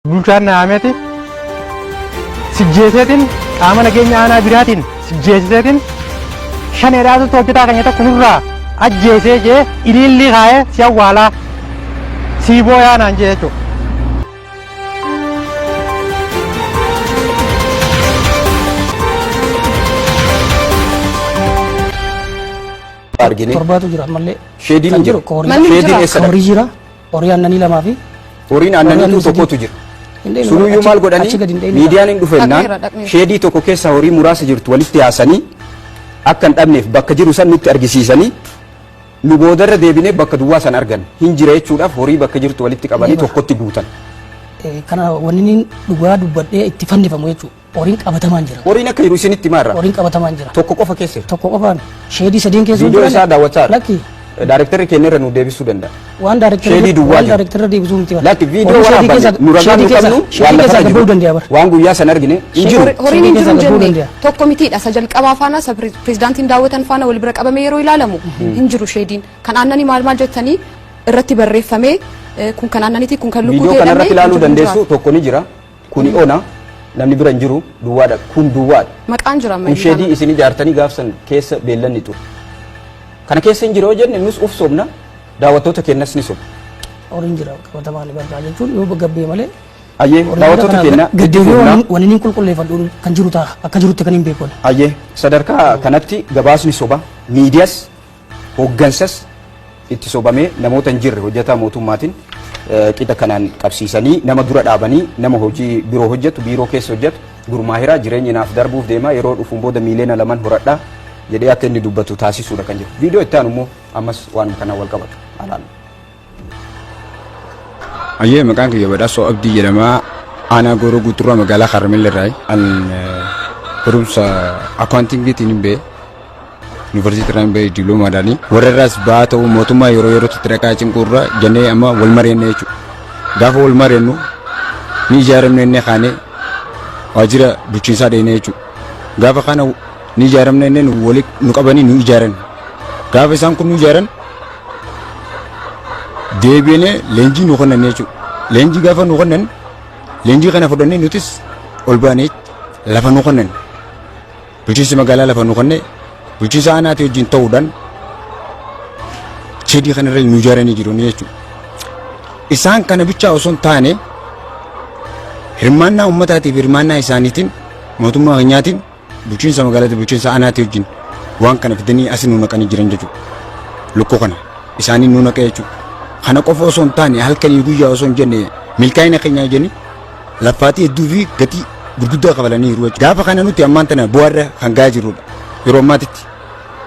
Bulchaan na yaameeti sijjeeseetiin qaama nageenya aanaa biraatiin sijjeesiseetiin shaneedhaatu hojjetaa keenya tokko nurraa ajjeesee jee iliillii kaayee si awwaalaa sii booyaa naan jee jechuudha. Argine. Torbaatu jira ammallee. Sheediin Kan hin jiru. jiru ka horii Manni Sheediin jira. eessa ka dhaqa? horii jira. Horii aannanii lamaa fi Horiin aannaniitu tokkotu jira. Hin dheeyne, Sunuyyuu maal godhanii achi gadi hin dheeyne. miidiyaan hin dhufennaan Dhaqneerra, dhaqneerra. sheedii tokko keessa horii muraasa jirtu walitti yaasanii akka hin dhabneef bakka jiru san nutti argisiisanii nu boodarra deebinee bakka duwwaa san argan hin jira jechuudhaaf horii bakka jirtu walitti qabanii Ni bara. tokkotti guutan. Kana wanni inni dhugaa dubbadhee itti fannifamu jechuudha. Horiin qabatamaan jira. Horiin akka jiru isinitti himaa irraa. Horiin qabatamaan jira. Tokko qofa keessa jira. Tokko qofaan sheedii sadiin keessa Viidiyoo isaa daawwachaa jira. Lakki Daarektarri keenya irra nu deebisuu danda'a. waan daarektara Sheedii duwwaa waan jira. daarektara deebisuu miti bara. Lakki viidiyoo Horii sheedii waraabbanne keessa nu ragaa sheedii nu keessa qabnu waan sheedii lafarra keessa jiru gabuu danda'a bara. waan guyyaa san argine hin jiru. Horiin hin jiru Sheedii keessa jenne gabuu tokko mitiidha. Isa jalqabaa faana isa pirezidaantiin daawwatan faana wal bira qabamee yeroo ilaalamu hin jiru sheediin. Kan aannanii maal maal jettanii irratti barreeffamee kun kan aannaniiti kun kan lukkuu Viidiyoo kanarratti jedhamee ilaaluu hin jiru hin dandeessu jiraatu. tokko ni jira. Kuni ona namni bira hin jiru duwwaadha. Kun duwwaadha. Maqaan jira amma Kun inni sheedii kana. isin ijaartanii gaafsan keessa beellanni ture. Kana keessa hin jiru yoo jenne nus uf sobna daawwattoota keenyas ni sobna. Horiin jira qabatamaan barraa jechuun yoo gabbee malee. Ayyee Horiin jira daawwattoota kanaaf keenya itti gaddeebi'ee fufna. wanni inni qulqulleeffadhu kan jiru ta'a akka jirutti kan hin beeku. Ayyee sadarkaa kanatti gabaasni soba miidiyas hooggansas itti sobamee namoota hin jirre hojjetaa mootummaatiin qixa kanaan qabsiisanii nama dura dhaabanii nama hojii biroo hojjetu biiroo keessa hojjetu gurmaahiraa jireenyi naaf darbuuf deema yeroo dhufuun booda miiliyoona laman horadhaa jedhee akka inni dubbatu taasisuudha kan jiru. Viidiyoo itti aanu immoo ammas waanuma kanaan wal qabatu alaalu. Ayyee maqaan kiyya Badhaasoo Abdii jedhama. Aanaa Gooroo Guuturraa magaalaa Harmelle irraa. An barumsa akkaawuntingiitiin hin ba'e. Yuunivarsiitii irraa hin ba'e diploomaadhaani. Warra irraas ba'aa ta'uu mootummaa yeroo yerootti itti dhaqaa cinquu irra jennee amma wal mari'anne jechuudha. Gaafa wal mari'annu ni ijaaramne inni kaanee waajjira bulchiinsaa dhaqne jechuudha. Gaafa kana ni ijaaramne inni nu wali nu qabanii nu ijaaran. Gaafa isaan kun nu ijaaran deebiinee leenjii nu kennan jechuudha. Leenjii gaafa nu kennan leenjii kana fudhannee nutis ol baanee lafa nu kennan. Bulchiinsi magaalaa lafa nu kenne bulchiinsa aanaatii wajjin ta'uudhaan sheedii kanarra nu ijaaranii jiru jechuudha. Isaan kana bichaa osoo hin taane hirmaannaa uummataatiif hirmaannaa isaaniitiin mootummaa keenyaatiin bulchiinsa magaalaatii bulchiinsa aanaatii wajjin waan kana fidanii asi nu naqanii jiran jechuudha. Lukkuu kana isaanii nu naqee jechuudha. Kana qofa osoo hin taane halkanii guyyaa osoo hin jenne milkaa'ina keenyaa jenni laffaatii hedduu fi gatii gurguddaa kafalanii jiru jechuudha. Gaafa kana nuti ammaan tana bu'aarra kan gahaa jirrudha. Yeroo ammaatitti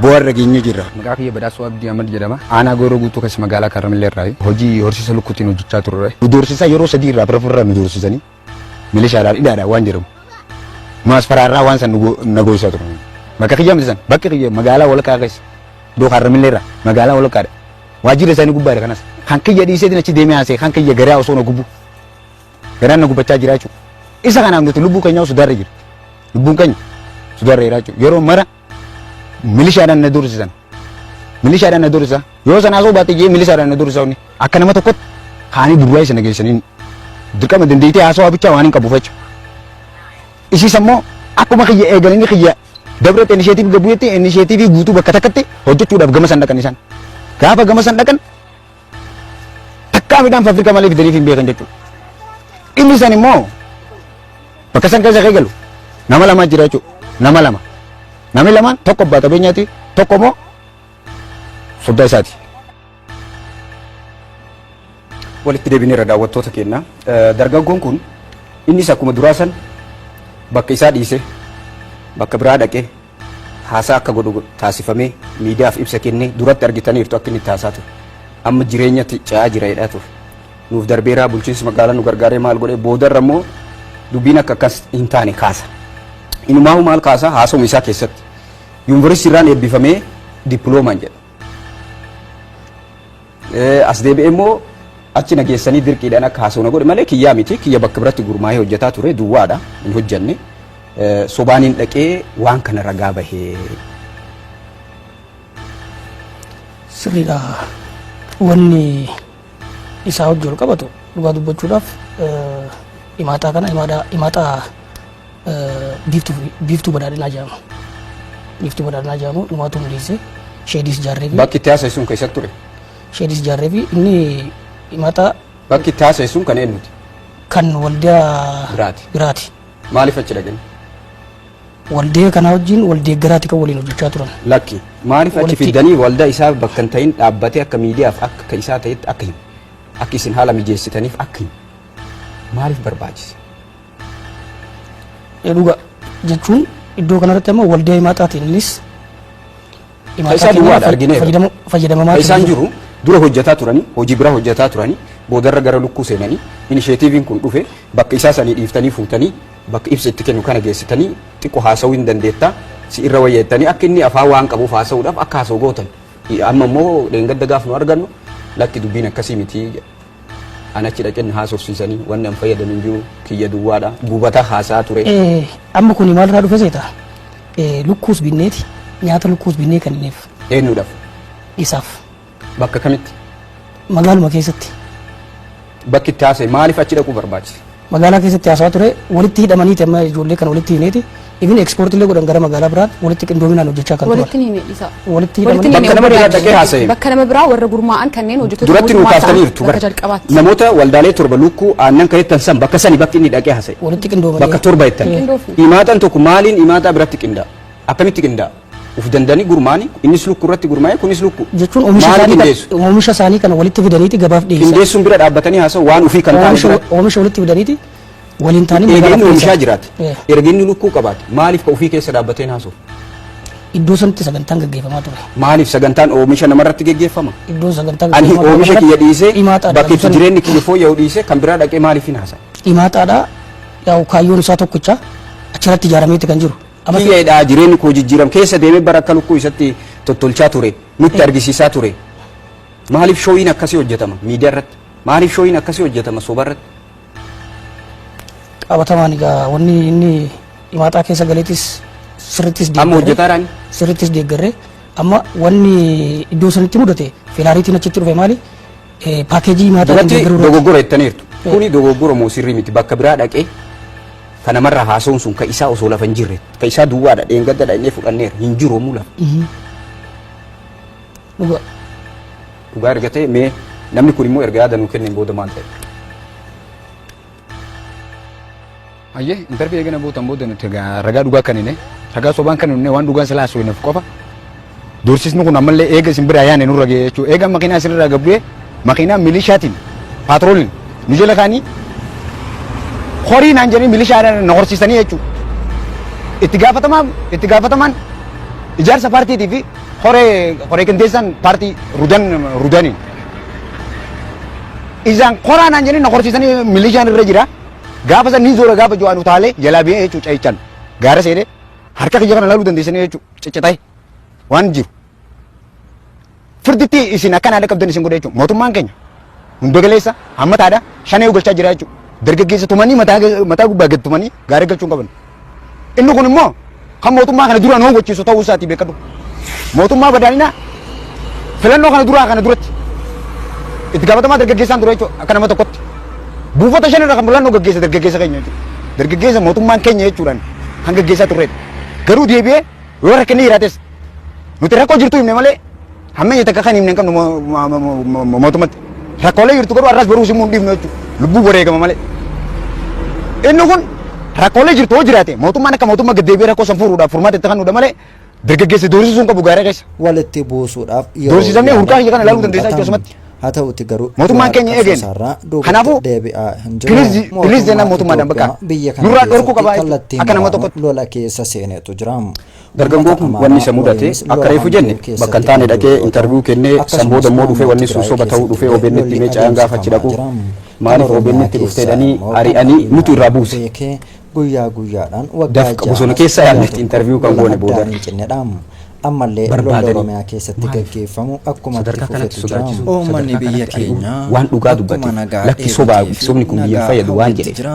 bu'aarra geenyee jirra. Maqaa kiyya Badhaasoo Abdii Ahmad jedhama. Aanaa Gooroo Guutuu keessa magaalaa Karramillee irraa hojii horsiisa lukkuutiin hojjechaa turre. Nu doorsisaa yeroo sadii irraa bira ofirraa nu doorsisanii milishaadhaan hidhaadhaan waan jedhamu. Nu as faraarraa waan san nu goosisaa turan. Bakka kiyya miti san bakki kiyya magaalaa walakkaa keessa. Iddoo Karramillee irraa magaalaa walakkaadha. Waajjirri isaanii gubbaadha kanas. Kan kiyya dhiiseetiin achi deemee haasa'e kan kiyya garaa osoo na gubu. Garaan na gubbachaa jira jechuudha. Isa kanaaf nuti lubbuu keenya sodaarra jira. Lubbuun keenya sodaarra jira jechuudha. Yeroo mara milishaadhaan na doorsisan. Milishaadhaan na doorsisan. Yoo sana haasa'uu baatte jee milishaadhaan na doorsisan. Akka nama tokkotti kaanii burraa isa na geessanii dirqama dandeettii haasawaa bichaa waan hin qabuuf jechuudha. Isiis ammoo akkuma kiyya eegalanii kiyya dabrate inisheetiivii gabuutti inisheetiivii guutuu bakka takkatti hojjechuudhaaf gama san dhaqan isaan. Gaafa gama san dhaqan takkaa midhaan faafrikaa malee fidaniif hin beekan jechuudha. Inni san immoo bakka san keessa kee galu nama lamaa jira jechuudha. Nama lama. Namni lamaan tokko abbaa qabeenyaati tokko immoo soddaa isaati. Walitti deebineerra daawwattoota keenya. Dargaggoon kun innis akkuma duraa san bakka isaa dhiise bakka biraa dhaqee haasaa akka godhu taasifamee miidiyaaf ibsa kennee duratti argitaniirtu akka inni itti haasaa ture. Amma jireenyatti ce'aa jira jedhaa ture. Nuuf darbeeraa bulchiinsi magaalaa nu gargaaree maal godhee boodarra immoo dubbiin akka akkas hin taane kaasa. Inumaahu maal kaasa haasawuma isaa keessatti. Yuunivarsiitii irraan eebbifamee dippiloomaan jedha. As deebi'ee immoo achi na geessanii dirqiidhaan akka haasa'u na godhe malee kiyyaa miti kiyya bakka biratti gurmaa'ee hojjetaa ture duwwaadha hin hojjenne. Sobaaniin dhaqee waan kana ragaa bahee. Sirriidha. Wanni isaa hojii wal qabatu dhugaa dubbachuudhaaf Himaaxaa kana himaaxaa biiftuu badhaadhinaa jedhama. Biiftuu badhaadhinaa jedhamu dhumaatu hundeesse sheediis ijaarree fi Bakki itti haasa'e sun keessatti ture. Sheediis ijaarree fi inni himaaxaa Bakki itti haasa'e sun kan eenyuti? Kan waldaa Biraati. Biraati. Maaliif achi dhaqan? Waldee kanaa wajjin waldeeggaraati kan waliin hojjechaa turan. Lakki. Maaliif achi fiddanii waldaa isaa bakka hin ta'in dhaabbatee akka miidiyaaf akka kan isaa ta'etti akka himu? Akka isin haala mijeessitaniif akka himu? Maaliif barbaachise? Dhuga jechuun iddoo kanarratti amma waldaa himaaxaatiin innis Ka isaa duwwaadha argineerra. Fayyadamamaa Ka isaan jiru dura hojjetaa turanii, hojii biraa hojjetaa turanii, boodarra gara lukkuu seenanii, inisheetiiviin kun dhufe, bakka isaa sanii dhiiftanii fuutanii bakka ibsa itti kennu kana geessitanii, xiqqoo haasa'uu hin dandeettaa, si irra wayya jettanii, akka inni afaan waan qabuuf haasa'uudhaaf akka haasa'u gootan. Amma immoo dheengadda gaaf nu argannu, lakki, dubbiin akkasii miti jedha. An achi dhaqeen na haasofsiisanii, wanni an fayyadamu hin jiru, kiyya duwwaadha, gubataa haasa'aa ture. Amma kuni maalirraa dhufe seeta? Lukkuus binneeti, nyaata lukkuus binnee kennineef. Eenyuudhaaf? Isaaf. Bakka kamitti? Magaaluma keessatti. Bakki itti haasa'e maaliif achi dhaquu barbaachise? Magaalaa keessatti haasa'aa ture. Walitti hidhamaniiti, amma ijoollee kana walitti hineeti, even export illee godhan gara magaalaa biraatti, walitti qindoominaan hojjechaa kan turan. Walitti ni hime isa. Walitti Walitti hidhamanii ni hime. Bakka nama biraa dhaqee haasa'e. Bakka nama biraa warra gurmaa'an kanneen hojjettoota Duratti nu mootummaa ta'an kaaftaniirtu bakka bara. jalqabaatti. Namoota waldaalee torba lukkuu aannan kan jettan san, bakka sani bakki inni dhaqee haasa'e. Walitti qindoomanii. Bakka torba jettan. Qindoofne. Himaaxaan tokko maaliin himaaxaa biratti qindaa'a? Akkamitti qindaa'a? Uf danda'anii gurmaa'anii, innis lukkuu irratti gurmaa'e, kunis lukkuu. Jechuun oomisha Maali isaanii qindeessu? Oomisha isaanii kana walitti fidaniiti gabaaf dhiyeessan. Qindeessuun bira dhaabbatanii haasa'u waan ofii kan ta'an Oomisha biratti. Oomisha walitti fidaniiti waliin ta'anii Erga magaalaaf inni oomishaa dhiyeessan. jiraate, erga inni lukkuu qabaate, maaliif ka ofii keessa dhaabbateen haasa'u? Iddoo sanatti sagantaan gaggeeffamaa ture. Maaliif sagantaan oomisha namarratti geggeeffama? Iddoon sagantaan Ani gaggeeffamaa ture oomisha kiyya dhiisee, himaaxaadha. bakka itti jireenyi kiyya fooyya'u dhiisee, kan biraa dhaqee maaliif hin haasa'u? Himaaxaadha. Yaa'u kaayyoon isaa tokkicha achirratti ijaarameeti kan jiru. Amma Kiyyaadha, jireenyi koo jijjiiram keessa deemee bara akka lukkuu isatti tottolchaa ture, nutti argisiisaa ture. Maaliif shooyiin akkasii hojjetama miidiyaa irratti? Maaliif shooyiin akkasii hojjetama soba irratti? Qabatamaan egaa wanni inni himaaxaa keessa galeetis sirrittis Amma deeggarree hojjetaadhaan sirrittis deeggarree, amma wanni iddoo sanitti mudate feelaariitiin achitti dhufe maali? Paakeejii himaaxaatiin duratti deeggaruu irratti. Dogoggora jettaniirtu. Kuni dogoggora moo sirrii miti? Bakka biraa dhaqee kan namarraa haasa'uun sun ka isaa osoo lafa hin jirre, ka isaa duwwaadha, dheengadda dhaqnee fudhanneera, hin jiru hommuu lafa. Dhuga. Dhugaa erga ta'e, mee namni kun immoo erga yaada nuu kenneen booda maal ta'e? Ayyee, interview eegana bootan booda nuti egaa ragaa dhugaa kan hine, ragaa sobaan kan hine, waan dhugaan silaa haasofneef qofa doorsisni kun ammallee eega isin biraa yaane nurra ga'e jechuudha. Eega makiinaa isinirraa gad bu'ee makiinaa milishaatiin paatrooliin nu jala kaanii horii naan jedhanii milishaadhaan na horsiisanii jechuudha. Itti gaafatamaan ijaarsa paartiitii fi horee qindeessaan paartii Rudan Rudaniin isaan koraa naan jedhanii na horsiisanii milishaan irra jira. Gaafa san niin zoora, gaafa jo'aan utaalee jalaa biyee jechuudha, cayichaan gaara seenee harka kiyya kana laaluu dandeessanii jechuudha, ciccitee waan jiru. Firditti isin akkana haadha qabdan isin godhe jechuudha. Mootummaan keenya hunda galeessa hammataadha, shanee galchaa jira jechuudha. Dargaggeessa tumanii mataa mataa gubbaa gad tumanii gaara galchuu hin qaban. Inni kun immoo kan mootummaa kana duraan hawwachiisu ta'uu isaatii beekadhu. Mootummaa badhaadhinaa filannoo kana duraa kana duratti itti gaafatamaa dargaggeessaan ture jechuudha, akka nama tokkotti. Buufata shan irra kan filannoo gaggeessa dargaggeessa keenya jechuudha. Dargaggeessa mootummaan keenya jechuudhaan kan gaggeessaa turredha. Garuu deebi'ee yoo rakkinni jiraates nuti rakkoo jirtu himne malee hammeenya takka kan himne hin qabnu mootummatti. Rakkoolee jirtu garuu har'as baruus immoo hin dhiifnu jechuudha. Lubbuu wareegama malee. Inni kun rakkoolee jirtu yoo jiraate mootummaan akka mootummaa gad deebi'ee rakkoo san furuudhaaf furmaata itti kennuudha malee dargaggeessa doorsisuu hin qabu gaara keessa. Walitti buusuudhaaf yeroo Doorsisamnee hurkaa kiyya kana ilaaluu ni dandeessaa mul'ata. jechuudha asumatti. Haa ta'uti garuu Mootummaan Jawaar keenya eegeen. qabsoosaarraa duubatti Kanaafuu deebi'aa hin jiru. Please jennaan mootummaadhaan bakka Itoophiyaa biyya kana nurraa dhorkuu keessatti qabaa jechuudha. kallattii Akka nama maraanuu tokkotti. lola keessa seenetu jira. Dargaggoon kun wanni isa mudate akka reefu jenne bakka hin taane dhaqee interview kennee, san booda immoo dhufee wanni sun soba ta'uu dhufee OBN tti himee, caayaan gaafa achi dhaqu maaliif OBN tti dhuftee jedhanii ari'anii nutu irraa buuse. Beekee guyyaa guyyaadhaan waggaa Dafqa bosona keessa yaadnetti interview kan goone booda. Addaan hin cinnedha. Ammallee lolli Barbaadanii Oromiyaa keessatti maaliif gaggeeffamu akkuma itti sadarkaa kanatti fufetu jira. sodaachisuu, Uummanni sadarkaa biyya kanatti ari'uu, keenyaa waan dhugaa akkuma dubbate nagaa lakki sobaa, dheebotee fi sobni kun biyya nagaa fayyadu waan hawwetti jedheef. jira.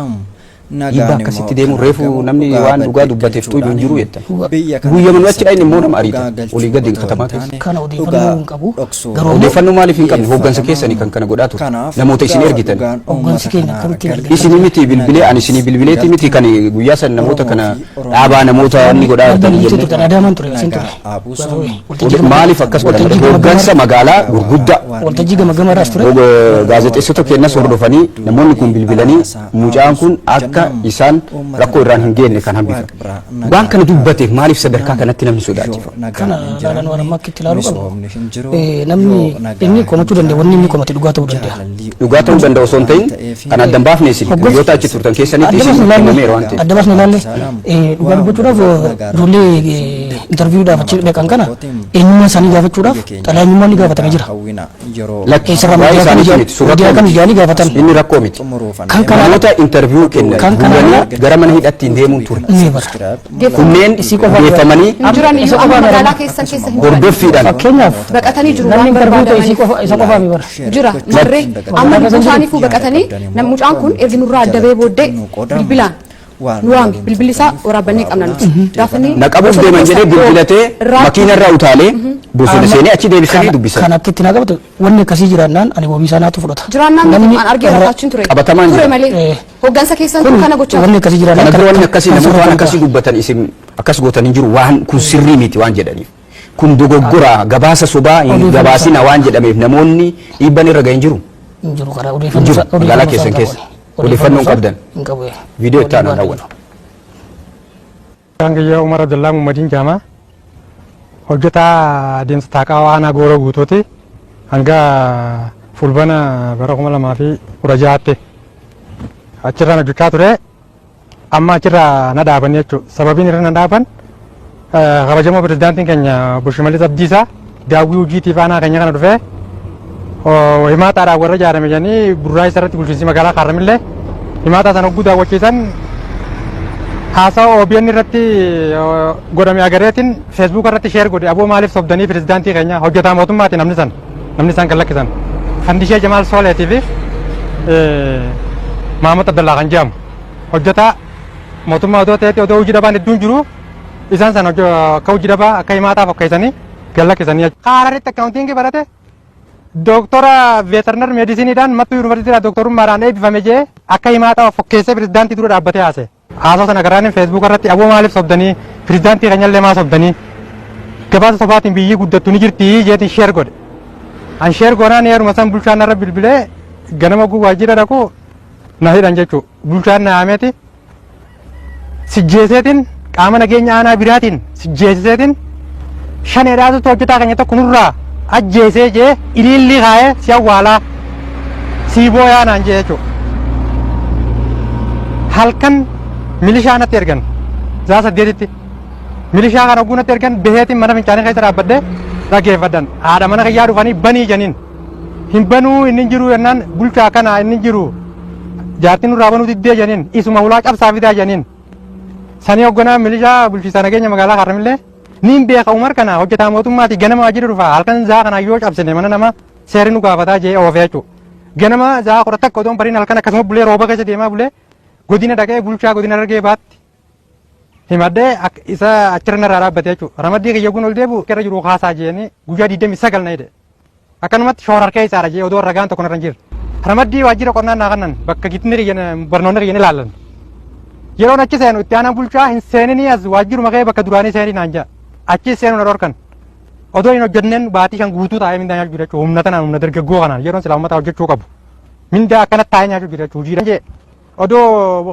Dhiibbaa Nagaan akkasitti immoo deemu kan reefu argamu namni dhugaa waan dhugaa badde dubbateef tuyyuu hin jiru jettan. Biyya kana Guyyaa achi dhaqne immoo nama dhugaa ariita. galchuu Olii gadi otoo katamaa hin keessa. taane Kana odeeffannoo dhugaa hin qabu. dhoksuu Garuu ammoo Odeeffannoo maaliif hin qabne? Hooggansa keessanii kan kana godhaa ture. Kanaaf Namoota isin gaafa ergitan. dhugaan Hooggansi uummata keenya kanaa akkamitti galte Isinii miti bilbilee ani isinii bilbileeti miti kan guyyaa san namoota kana dhaabaa namoota inni godhaa Dhaabbanni jirtanii nuti jenne. turtan Adaamaan ture asin ture. nagaa aabuusuun Maaliif akkas godhan? Hooggansa magaalaa gurguddaa Waltajjii gama gamarraas ture. Gaazexeessota keenyas hordofanii namoonni kun bilbilanii mucaan kun akka isaan rakkoo irraan hin geenye kan hambifan. Waan kana dubbateef maaliif sadarkaa kanatti namni sodaachifama? Kana ilaalan waan amma akka itti ilaaluu qabnu. Namni inni komachuu danda'a, wanni inni komate dhugaa ta'uu danda'a. Dhugaa ta'uu danda'a osoo hin ta'in kan addan baafne isin guyyoota achi turtan keessanitti Adda isin baasne ilaalle himameera waan ta'eef. Adda baasne ilaalle, dhugaa dubbachuudhaaf ijoollee interviewdhaaf achi dhaqan kana eenyummaa isaanii gaafachuudhaaf xalayaa eenyummaa ni gaafatamee jira. Lakki Eessarraa waa'ee miidiyaa isaanii kam miti sun miidiyaa rakkoo kam miti. ijaanii gaafatan. Inni rakkoo miti. Kan kana Namoota interview kennan Kan kana guuranii gara mana hidhatti hin deemuun ture. Ni bara. Kunneen geeffamanii Hin jiran iyyuu amma magaalaa keessan keessa hin jiran. hordoffiidhaan Fakkeenyaaf Baqatanii jiru namni waan interview ta'e barbaadamaniif. isa qofaa mi bara. Jira marree amma lubbuu isaaniifuu baqatanii mucaan kun ergi nurraa adda ba'ee booddee bilbilaan nu waame, bilbilli isaa waraabannee qabna nuti. Gaafanii na qabuuf deeman jedhee bilbilatee makiina irraa utaalee bosona seenee achi deebisanii dubbisan. Kan akka itti naa qabatu wanni akkasii jiraannaan ani wabii isaa naatu fudhata. Jiraannaan Namni miti an argee rakkaachuun ture. Qabatamaan ture jira. malee hooggansa keessan Kun kana gochaa wanni akkasii jiraannaan Kana dura wanni akkasii kan namoota waan sirrii akkasii dubbatan isin akkas gootan hin jiru, waan kun sirrii miti waan jedhaniif. Kun dogoggora, gabaasa sobaa hin Odeeffannoo gabaasina waan jedhameef namoonni dhiibban irra gahin jiru. Hin jiru karaa Hin odeeffannoo jiru isaa magaalaa odeeffannoo isaa keessan hin keessa. qabu. Odeeffannoo hin qabdan. Hin qabu. Viidiyoo itti aanaa daawwanna. Maqaan kiyya Umar Abdullaa Muhammadiin jedhama. Hojjetaa adeemsa taaqaa aanaa Gooroo Guutuuti. Hanga Fulbana bara 2016tti achirraan hojjechaa ture. Amma achirraa na dhaaban jechuudha. Sababiin irra na dhaaban kabajamoo pirezidaantiin keenya obbo Shimallis Abdiisaa daawwii hojiitiif aanaa keenya kana dhufee himaataadhaan warra ijaarame jedhanii burraa isa irratti bulchiinsi magaalaa Kaarramillee himaataa sana hogguu daawwachiisan haasawa OBN irratti godhame agareetiin Facebook irratti share godhe. Aboo maaliif sobdanii pirezidaantii keenya? Hojjetaa mootummaati namni san, namni isaan kan lakkisan Fandishee Jamaal Sooleetii fi Maamad Abdallaa kan jedhamu hojjetaa mootummaa odoo ta'eeti, odoo hojii dhabaan hedduun jiru isaan san akka hojii dhabaa akka himaataa fakkeessanii gad lakkisanii. Hararitti accounting barate, dooktora veterinary medicineiidhaan Mattuu Yuunivarsiitiidhaan dooktorummaadhaan eebbifame jee akka himaataa of fakkeessee pirezidaantii dura dhaabbatee haase. Haasoo sana garaan Facebook irratti aboo maaliif sobdanii pirezidaantii keenyallee maa sobdanii, gabaasa sobaatiin biyyi guddattu ni jirti jeetiin share godhe. An share goonaan yeruma san bulchaan narra bilbilee ganama guu waajjira dhaqu na hidhan jechuu. Bulchaan na yaameeti sijjeeseetiin qaama nageenya aanaa biraatiin sijjeesiseetiin shaneedhaatu hojjetaa keenya tokko nurraa ajjeesee jee iliillii kaayee si awwaalaa sii booyaa naan jee jechuudha. Halkan milishaa natti ergan za'a 8tti. Milishaa kana oguu natti ergan baheetiin mana fincaanii keessa dhaabbadhee dhaggeeffadhan. Haadha mana kiyyaa dhufanii banii janiin. Hin banuu, inni hin jiru jennaan, bulchaa kana inni hin jiru. Jaartiin nurraa banuu diddee janiin, isuma hulaa cabsaa fidaa janiin. Sanii hoogganaa milishaa bulchiinsa nageenya magaalaa Kaarramillee niin beeka, Umar kana hojjetaa mootummaati, ganama waajjira dhufa, halkan za'a kana yoo cabsine mana nama seerri nu gaafataa jee oofee jechuudha. Ganama za'a 11 odoon bariin halkan akkasuma bulee rooba keessa deemaa bulee godina dhaqee bulchaa godina Harargee Bahaatti himadhee isa achirra narraa dhaabbate jechuudha. Ramaddii kiyya kun ol deebi'u irra jiru kaasaa jeeni guyyaa 29 na hidhe. Akkanumatti shoora harka isaadha jee odoo ragaan tokko narra hin jirre. Ramaddii waajjira qonnaa naa kannan bakka gitni kiyya barnoonni kiyya ni ilaallan. Yeroon achi seenu itti aanaan bulchaa hin seeninii as waajjiruma kee bakka duraanii seenii naan jedha. Achi seenu na dhorkan. Odoo hin hojjenneen baatii 5 guutuu taa'ee mindaa nyaachuu jira jechuudha. Humna tanaan, humna dargaggoo kanaan yeroon silaa uummata hojjechuu qabu. Mindaa akkanatti taa'ee nyaachuu jira jechuudha. Hojiidhaan jee odoo